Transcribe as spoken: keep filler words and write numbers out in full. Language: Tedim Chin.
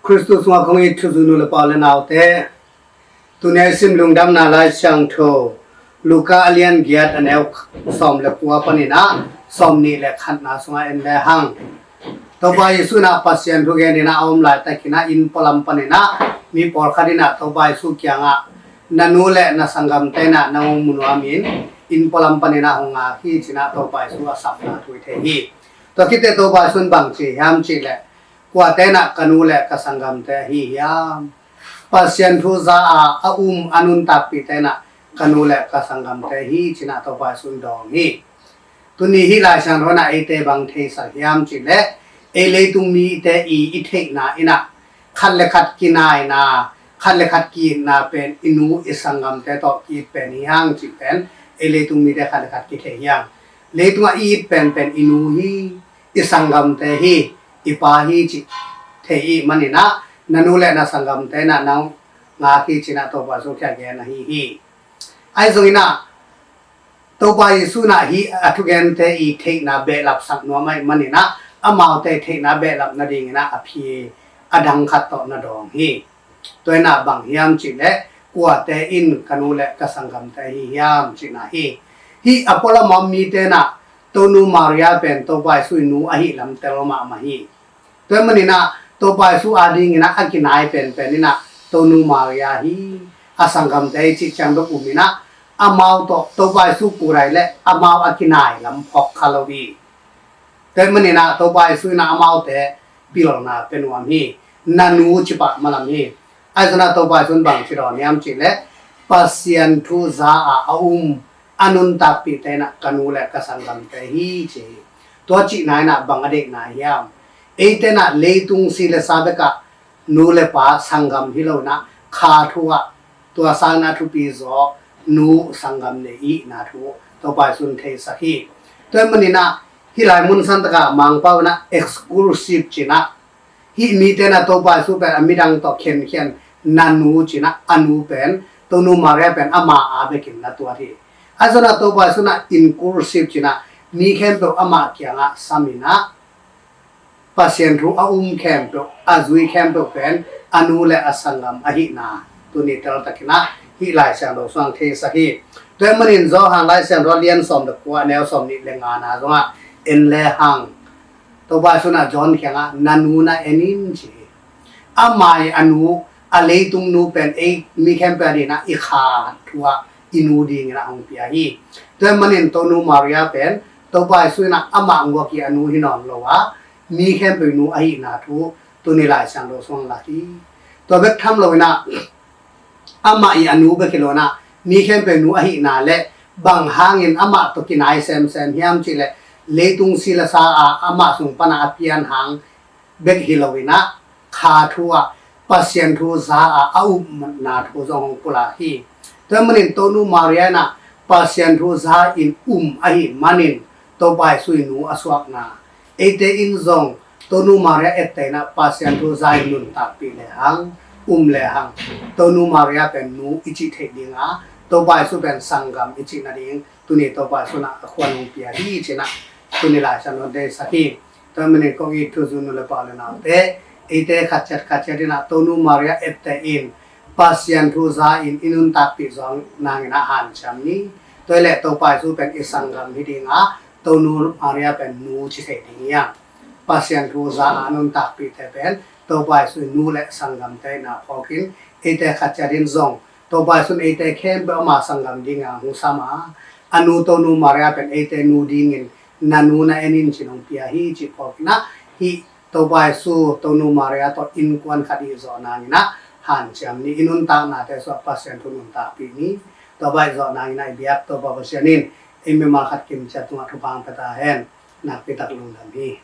Khristu sungah kong it thuzui nu le pa u le naute, tuni a i sim lungdamna Lai Siangtho Luka a lian giat a neu sawm le kua panin ah sawm nih le khatna sungah en le hang. Topa Jesu in ah Pasian thu gen in ah a om laitakin ah inn pualam panin ah mi pawlkhat in ah Topa Jesu kiangah na nu le na sanggamte in ah na hong mu nuam in inn pualam panin ah hong ngak hi ci-in ah Topa Jesu a sapna thu i thei hi. Tua khit teh Topa Jesu in bang ci hiam cih leh, kuate in ah ka nu le ka sanggamte ahi hiam? Pasian thu za a a um a nuntakpihte in ah ka nu le ka sanggamte hi ci-in ah Topa Jesu in dawng hi. Tuni hih Lai Siangtho in ah eite bang theisak hiam cih leh, ei leitung mite i i theihna in ah khat le khat kinaina, khat le khat ki-itna pen i nu i sanggamte tawh ki-it pen hi hang cih pen ei leitung mite khat le khat kithei hi hang. Leitungah i it penpen i nu hi, i sanggamte hi, i pa hi cih thei i hih manin ah na nu le na sanggamte in ah na hong ngak hi ci-in ah Topa Jesu kiang gen ahi hi. Ahi zongin ah Topa Jesu in ah hih a thugente i theihna behlapsak nuam ahih manin ah amaute theihna behlap nadingin ah a phi a dang khat tawh na dawng hi. Tua in ah bang hiam cih leh, kuate in ka nu le ka sanggamte ahi hiam cihna hi. Hih a pualam a om mite in ah Tonu Maria pen Topa Jesu i nu ahih lam tel mahmah hi. Tua ahih manin ah Topa Jesu adingin ah a kinai penpen in ah Tonu Maria hi, a sanggamte hi cih ciang bek um in ah amau tawh Topa Jesu kut ahih leh amau a kinai lam phawk kha lo hi. Tua ahih manin ah Topa Jesu in ah amaute pilna pia nuam hi. Na nu ci pah malam hi. Ahi zongin ah Topa Jesu in bang ci dawn hiam cih leh, Pasian thu za a a um a nuntakpihte in ah ka nu le ka sanggamte hi ci hi. Tua cihna in ah bang a deihna hiam? Eite in ah leitung si le sa bekah nu le pa sanggam hi lo in ah kha thu ah tua sangin ah thupi zaw nu sanggam nei i hihna thu Topa Jesu in theisak hi. Tua ahih manin ah hih lai mun santak ah Mangpau in ah exclusive ci-in ah hih mite in ah Topa Jesu pen a midang tawh khenkhian na nu ci-in ah a nu pen Tonu Maria pen ama a bekin na tuat hi. Ahi zongin ah Topa Jesu in ah inclusive ci-in ah mi khempeuh amah kiangah sam in ah Pasian thu a um khempeuh, a zui khempeuh pen a nu le a sanggam ahihna tuni teltakin ah hih Lai Siangtho sungah theisak hi. Tua ahih manin Johan Lai Siangtho a lian sawm le kua, a neu sawm nih le ngana zongah en le hang. Topa Jesu in ah John kiangah na nu na en in ci hi. Ama i a nu, a leitung nu pen ei mi khempeuh adingin ah i kha thu ah i nu dingin ah hong pia hi. Tua ahih manin Tonu Maria pen Topa Jesu in ah amah nguak i a nu hi nawn lo a, mi khempeuh i nu ahihna thu tuni Lai Siangtho sungah lak hi. Tua bek tham lo in ah amah i a nu bek hi lo in ah mi khempeuh i nu ahihna le bang hangin amah tawh kinai semsem hiam cih leh, leitung si le sa a amah sung pan a a pian hang bek hi lo in ah kha thu ah Pasian thu za a a upna thu zong hong pulak hi. Tua ahih manin Tonu Maria in ah Pasian thu za in um ahih manin Topa Jesu i nu a suakna, eite in zong Tonu Maria etteh in ah Pasian thu za in nuntakpih le hang, um le hang, Tonu Maria pen nu i cih theih ding a, Topa Jesu pen sanggam i cih nading tuni Topa Jesu in ah a khuan hong pia hi ci-in ah tuni Lai Siangtho in theisak hi. Tua ahih manin kong it thuzui nu le pa u le naute, eite khat ciat khat ciat in ah Tonu Maria etteh in Pasian thu za in i nuntakpih zawh nangin ah hanciam ni. Tua ahih leh Topa Jesu pen i sanggam hi ding a, Tonu Maria pen nu ci thei ding hi hang. Pasian thu za a nuntakpihte pen Topa Jesu i nu le sanggamte ahihna phawkin, eite khat ciat in zong Topa Jesu in eite khempeuh ama sanggam dingin hong sam a, a nu Tonu Maria pen eite nu dingin na nu na en in ci-in hong pia hi cih phawkin ah, hih Topa Jesu Tonu Maria tawh innkuan khat i hih zawh nangin ah hanciam ni. I nuntaknate sungah Pasian thu nuntakpih ni. Tua bang i hih zawh nangin ah i biak Topa Pasian in ei mimal khat kimciat tungah thupha hong pia ta hen. Nakpi tak lungdam hi.